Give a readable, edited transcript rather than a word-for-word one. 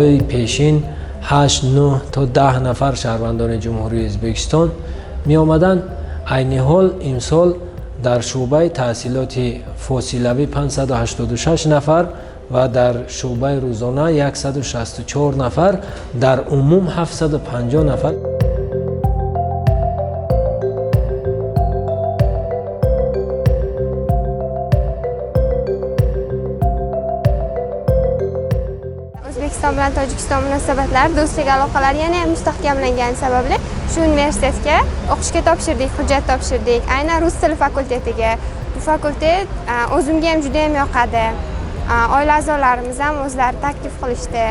Солҳои пешин 8, 9 то 10 нафар шаҳрвандони Ҷумҳурии Ӯзбекистон меомаданд. Айни ҳол имсол дар шӯъбаи таҳсилоти фосилавӣ 586 нафар ва дар шӯъбаи рӯзона 164 нафар, дар умум 750 нафар. O'zbekiston bilan Tojikiston munosabatlari, do'stlik aloqalari yana ham mustahkamlangani sababli shu universitetga o'qishga topshirdik, hujjat topshirdik. Aynan rus tili fakultetiga. Bu fakultet o'zimga ham juda ham yoqadi. Oila a'zolarimiz ham o'zlari taklif qilishdi.